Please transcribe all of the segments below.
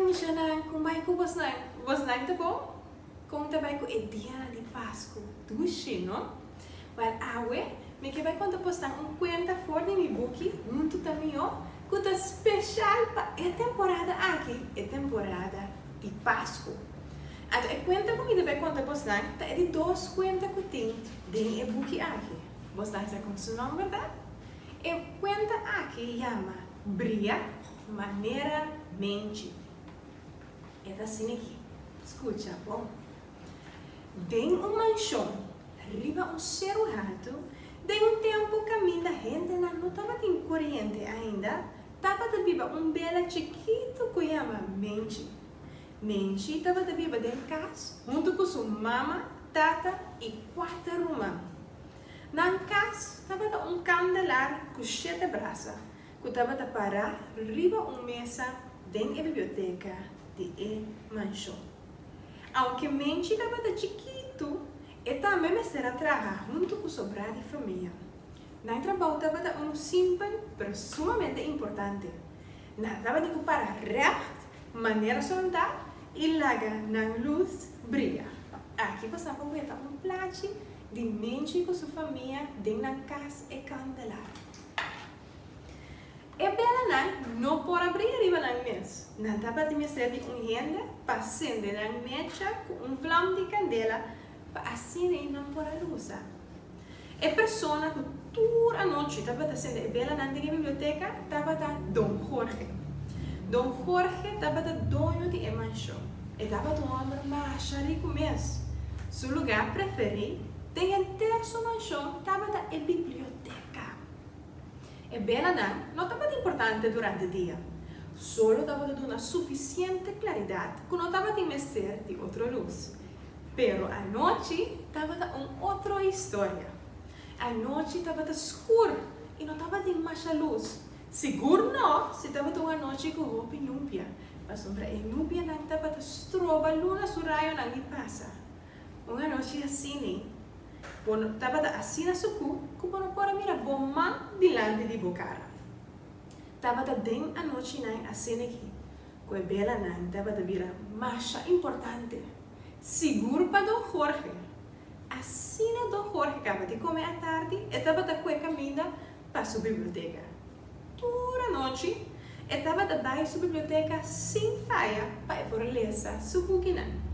muchanan, kon bai ku bosnan? Bosnan ta bon? Kon ta bai ku e dianan di Pasku? Dushi, no? Wèl, awe mi ke bai konta bosnan un kuenta for di mi buki Huntu Ta Mihó ku ta speshal pa e temporada aki, e temporada di Pasku. Anto e kuenta ku mi ta bai konta bosnan ta e di dos kuenta ku tin den e buki aki. Bosnan sa kon su nòmber ta? E kuenta aki yama Bria Manera Menchi. E ta asina aki, skucha bon. Den un manshon riba un seru haltu, den un tempu kaminda hendenan no tabatin koriente ainda, tabata biba un bela chikitu ku yama Menchi. Menchi tabata biba den kas huntu ku su mama, tata i kuater ruman. Nan kas tabata un kandelar ku shete brasa ku tabata pará riba un mesa den e biblioteka di e manshon. Aunke Menchi tabata chikitu, e tambe mester a traha huntu ku sobrá di famia. Nan trabou tabata unu simpel pero sumamente importante. Nan tabatin ku para règt manera soldá i laga nan lus bria. Aki bo sa por weta un plachi di Menchi ku su famia den nan kas e kandelar. E belanan no por a bria riba nan mes. Nan tabatin mester di un hende pa sende nan mecha ku un vlam di kandela pa asina ei nan por a lusa. E persona ku tur anochi tabata sende e belanan den e biblioteka tabata Don Jorge. Don Jorge tabata doño di e manshon. E tabata un hòmber masha riku mes. Su lugá preferí den henter su manshon tabata e biblioteka. E belanan no tabata importante durante dia. Solo tabata duna sufisiente klaridat ku no tabatin mester di otro lus. Pero anochi tabata un otro historia. Anochi tabata skur i no tabatin masha lus. Sigur no si tabata un anochi ku hopi nubia, pasobra e nubianan tabata stroba luna su rayonan di pasa. Un anochi asini, bo no tabata asina sukú ku bo no por a mira bo man dilanti di bo kara. Tabata den anochinan asin'aki ku e belanan tabata bira masha importante, sigur pa Don Jorge. Asina Don Jorge kaba di kome atardi, e tabata kue kaminda pa su biblioteka. Tur anochi e tabata bai su biblioteka sin faya pa e por lesa su bukinan.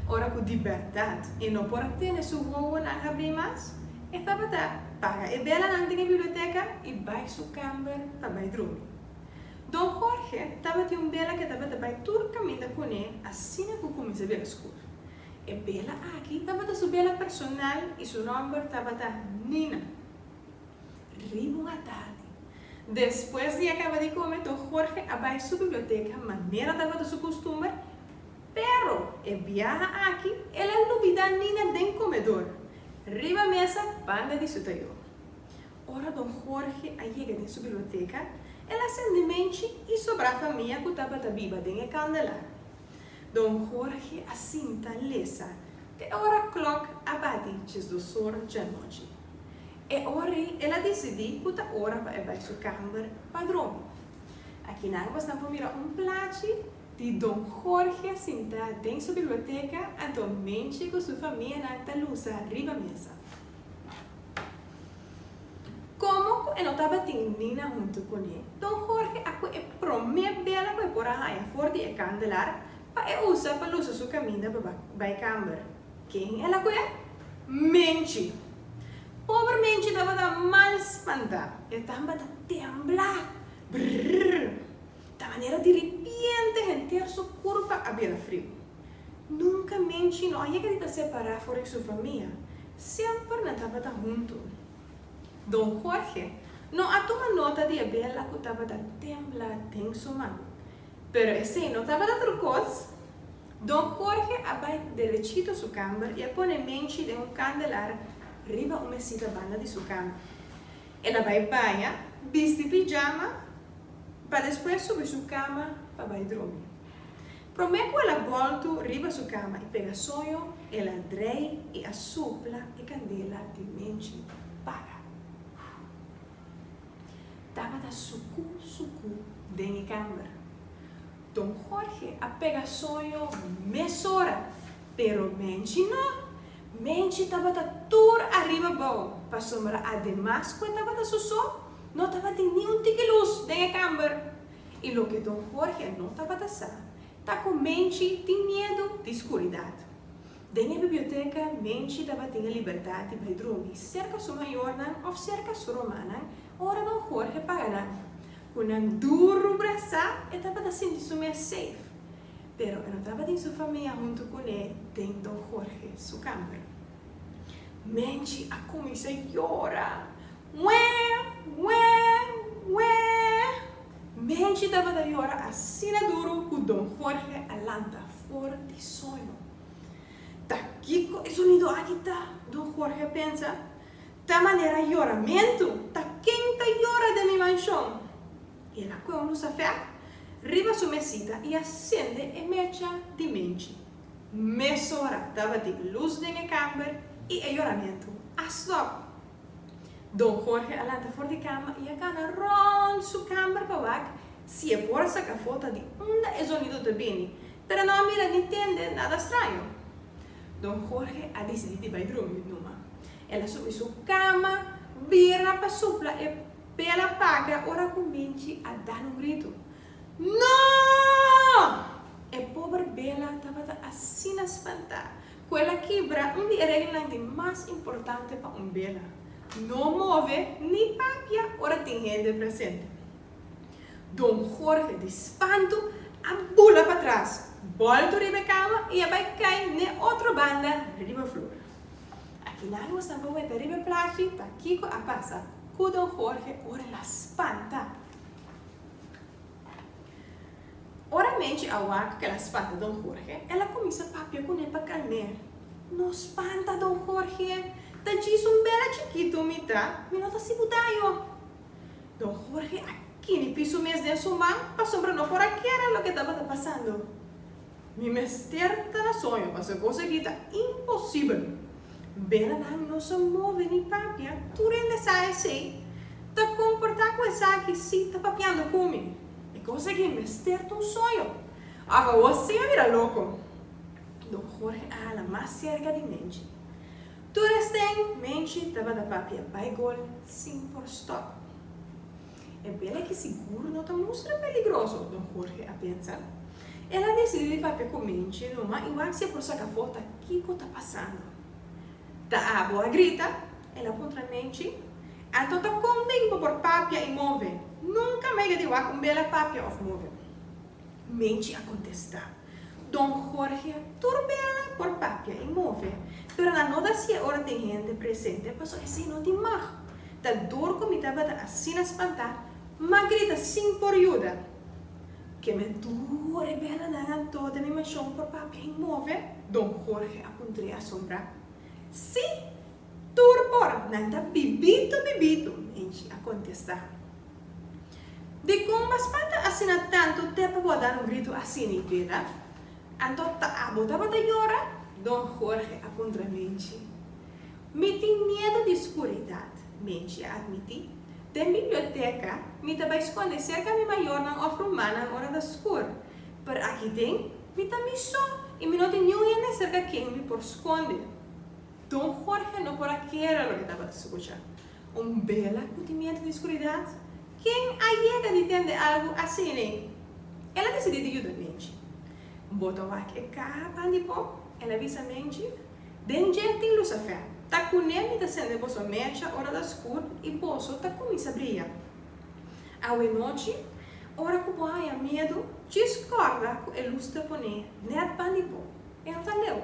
Ora ku di bèrdat e no por a tene su wowonan habrí mas, e tabata paga e belanan den e biblioteka i bai su kamber pa bai drumi. Don Jorge tabatin un bela ke tabata bai tur kaminda kuné asina ku kuminsá bira skur. E bela aki tabata su bela personal i su nòmber tabata Nina. Riba un atardi, despues di a kaba di kome, Don Jorge a bai su biblioteka manera tabata su kustumber, pero e biaha aki el a lubidá Nina den komedor, riba mesa banda di su tayó. Ora Don Jorge a yega den su biblioteka, el a sende menchi i sobrá famia ku tabata biba den e kandelar. Don Jorge a sinta lesa te ora klòk a bati djesdosor djanochi. E ora ei el a disidí ku ta ora pa e bai su kamber pa drumi. Akinan bosnan por mira un plachi di Don Jorge sintá den su biblioteka anto Menchi ku su famianan ta lusa riba mesa. Komo ku e no tabatin Nina huntu kuné, Don Jorge a ku e promé bela ku e por a haña for di e kandelar pa e usa pa lusa su kaminda pa bai kamber. Ken el a kue? Menchi! Pober Menchi tabata mal spantá. E tabata tembla. Brrr! Ta manera di ripiente henter su kurpa a bira friu. Nunka Menchi no a yega di ta separá for di su famia. Semper nan tabata huntu. Don Jorge no a tuma nota di e bela ku tabata tembla den su man. Pero esei no tabata tur kos. Don Jorge a bai derechito su kamber i a pone Menchi den un kandelar riba un mesita banda di su kama. El a bai baña, bisti pijama pa despues subi su kama pa bai drumi. Promé ku el a bòltu riba su kama i pega soño, el a drei i a supla e kandela di Menchi paga. Tabata sukú sukú den e kamber. Don Jorge a pega soño mesora, pero Menchi no. Menchi tabata tur ariba bou, pasobra ademas ku e tabata su so, no tabatin ni un tiki lus den e kamber. I loke Don Jorge no tabata sa, ta ku Menchi tin miedu di skuridat. Den e biblioteka Menchi tabatin e libertat di bai drumi serka su mayornan òf serka su rumannan ora Don Jorge paga nan. Ku nan duru brasá e tabata sinti su mes safe. Pero e no tabatin su famia huntu kuné den Don Jorge su kamber. Menchi a kuminsá yora. Wee! Wee! Wee! Menchi tabata yora asina duru ku Don Jorge a lanta for di soño. Ta kiko e sonido aki ta? Don Jorge a pensa. Ta manera yoramentu! Ta ken ta yora den mi manshon? El a koe un lusafè riba su mesita i a sende e mecha di Menchi. Mesora tabatin lus den e kamber i e yoramentu a stòp. Don Jorge a lanta for di kama i a kana rònt su kamber pa wak si e por a saka foto di unda e zonido ta bini, pero no a mira ni tende nada straño. Don Jorge a disidí di bai drumi numa. El a subi su kama, bira pa supla e bela paga ora ku Minchi a dal un gritu. No! E pober bela tabata asina spantá ku el a kibra un di e reglanan di mas importante pa un bela, no move ni papia ora tin hende presente. Don Jorge di spantu a bula patras, bòltu riba e kama i a bai kai n'e otro banda riba flur. Akinan nos a weta riba e plachi ta kiko a pasa ku Don Jorge ora el a spanta. Ora Menchi a wak ku el a spanta Don Jorge, el a kuminsá papia kuné pa kalm'é. No spanta, Don Jorge, ta djis un bela chikitu mi ta, mi no ta hasi bo daño. Don Jorge a kinipí su mes den su man pasobra no por a kere loke tabata pasando. Mi mester ta na soño pasobra e kos aki ta imposibel. Belanan no sa move ni papia, tur hende sa esei. Ta komportá ku esaki si ta papiando ku mi. E kos aki mester ta un soño. Òf awor si mi a bira loko. Don Jorge a hala mas serka di Menchi. Tur esten Menchi tabata papia bai gol sin por stòp. E bela ki sigur no ta mustra peligroso, don Jorge a pensa. El a disidí di papia ku Menchi numa i wak si e por saka afó ta kiko ta pasando. Ta abo a grita? El a puntra Menchi. Anto ta kon bin bo por papia i move? Nunka mega di wak un bela papia òf move. Menchi a kontestá. Don Jorge, tur bela por papia i move, pero nan no ta hasié ora tin hende presente pasobra esei no tin mag. Ta dor ku mi tabata asina spantá, m'a grita sin por yuda. Ke men tur e belanan anto den mi mashon por papia i move? Don Jorge a puntr'é asombrá. Sí, tur por, nan ta bibitu bibitu, Menchi a kontestá. Dikon bo a spanta asina tantu te pa bo a dar un gritu asina i beda? Anto ta abo tabata yora? Don Jorge a puntra Menchi. Mi tin miedu di skuridat, Menchi a admití. Den biblioteka mi ta bai skonde serka mi mayornan òf rumannan ora ta skur. Pero aki den mi ta mi so i mi no tin niun hende serka ken mi por skonde. Don Jorge no por a kere loke tabata skucha. Un bela ku tin miedu di skuridat? Ken a yega di tende algu asina? El a disidí di yuda Menchi. Bo ta wak e kaha pan di pon? El a bisa Menchi. Den dje tin lusafè. Ta kuné mi ta sende boso mecha ora ta skur i boso ta kuminsá bria. Awenochi, ora ku bo haña miedu, djis kòrda ku e lus ta poné nèt pan di bo. E no ta leu.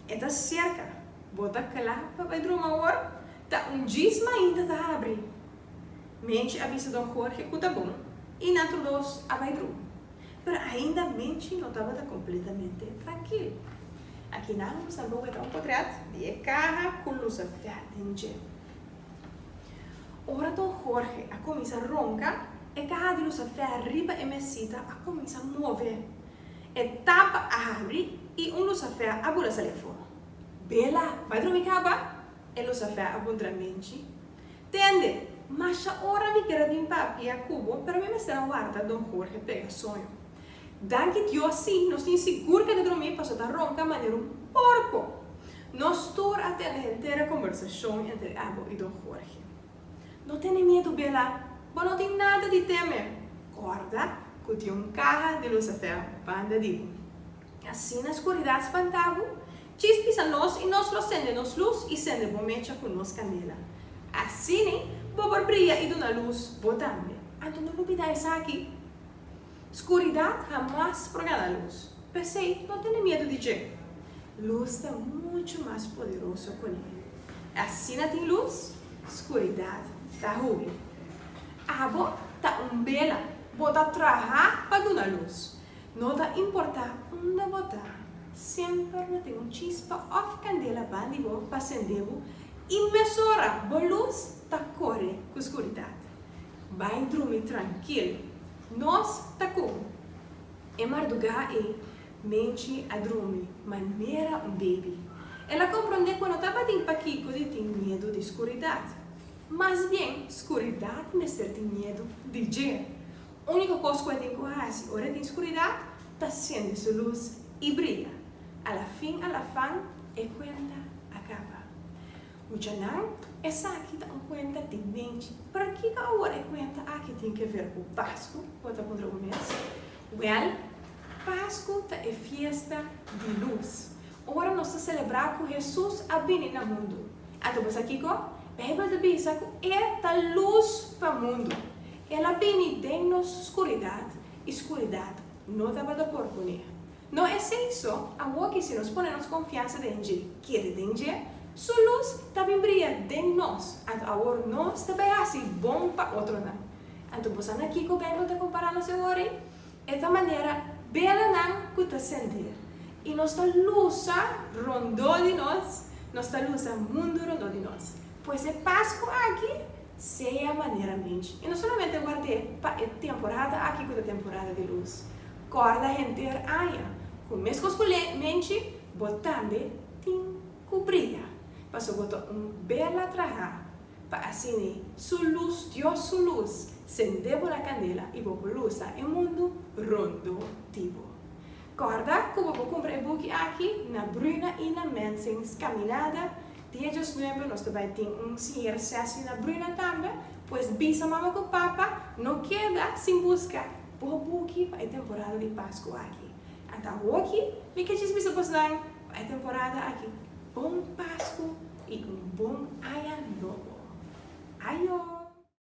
E ta serka. Bo ta kla pa bai druma awor? Ta un djis mainta ta habri. Menchi a bisa Don Jorge ku ta bon i nan tur dos a bai drumi. Pero ainda Menchi no tabata kompletamente trankil. Akinan nos a weta un potret di e kaha ku lusafè den dje. Ora Don Jorge a kuminsá ronka, e kaha di lusafè riba e mesita a kuminsá move. E tapa a habri i un lusafè a bula sali afó. Bela, bai drumi kaba? E lusafè a puntra Menchi. Tende, masha ora mi ker a bin papia ku bo, pero mi mester a warda Don Jorge pega soño. Danki Dios si, nos tin sigur ku e ta drumí paso ta ronka manera un porko. Nos tur a tende henter e kombersashon entre abo i Don Jorge. No tene miedu Bela, bo no tin nada di teme. Kòrda ku tin un kaha di lusafè banda di bo. Asina skuridat spanta bo, djis bisa nos i nos lo sende nos lus i sende bo mecha ku nos kandela. Asina bo por bria i duna lus bo tambe. Anto no lubidá esaki, Skuridat hamas por gana lus, p'esei no tene miedu di dje. Lus ta muchu mas poderoso kuné. Asina tin lus, skuridat ta hui. Abo ta un bela, bo ta traha pa duna lus. No ta importá unda bo ta, semper lo tin un chispa òf kandela bandi bo pa sende bo i mesora bo lus ta kore ku skuridat. Bai drumi trankil. Nos ta ku bo. E mardugá ei, Menchi a drumi manera un baby. El a komprondé ku no tabatin pakiko di tin miedu di skuridat. Mas bien, skuridat mester tin miedu di dje. Úniko kos ku e tin ku hasi ora e tin skuridat ta sende su lus i bria. Alafin alafan e kuenta a kaba. Muchanan, esaki ta un kuenta di menchi. Pero kiko awor e kuenta aki tin ke ver ku Pasku? Bo ta puntra bo mes. Wèl, Pasku ta e fiesta di lus. Ora nos ta selebrá ku Hesus a bini na mundu. Anto bo sa kiko? Beibel ta bisa ku e ta lus pa mundu. El a bini den nos skuridat, i skuridat no tabata por kuné. No esei so, awoki si nos pone nos konfiansa den dje, kere den dje, su lus ta bin bria den nos, anto awor nos ta bai hasi bon pa otronan. Anto bo sa na kiko Beibel ta kompará nos e ora ei? E ta manera belanan ku ta sender, i nos ta lusa rondó di nos, nos ta lusa mundu rondó di nos. Pues e Pasku aki sea manera menshi, i no solamente ward'é pa e temporada aki ku ta temporada di lus. Kòrda henter aña ku meskos ku menshi, bo tambe tin ku bria, pasobra bo ta un bela trahá pa asina su lus, Dios su lus, sende bo na kandela i bo por lusa e mundu rondó di bo. Kòrda ku bo por kumpra e buki aki na Bruna i na Mensing's Caminada. Dia djesnuebe nos ta bai tin un siñer sesi na Bruna tambe, pues bisa mama ku papa no keda sin buska bo buki pa e temporada di Pasku aki. Anta awoki mi ke djis bisa bosnan pa e temporada aki bon Pasku i un bon aña nobo. Ayo!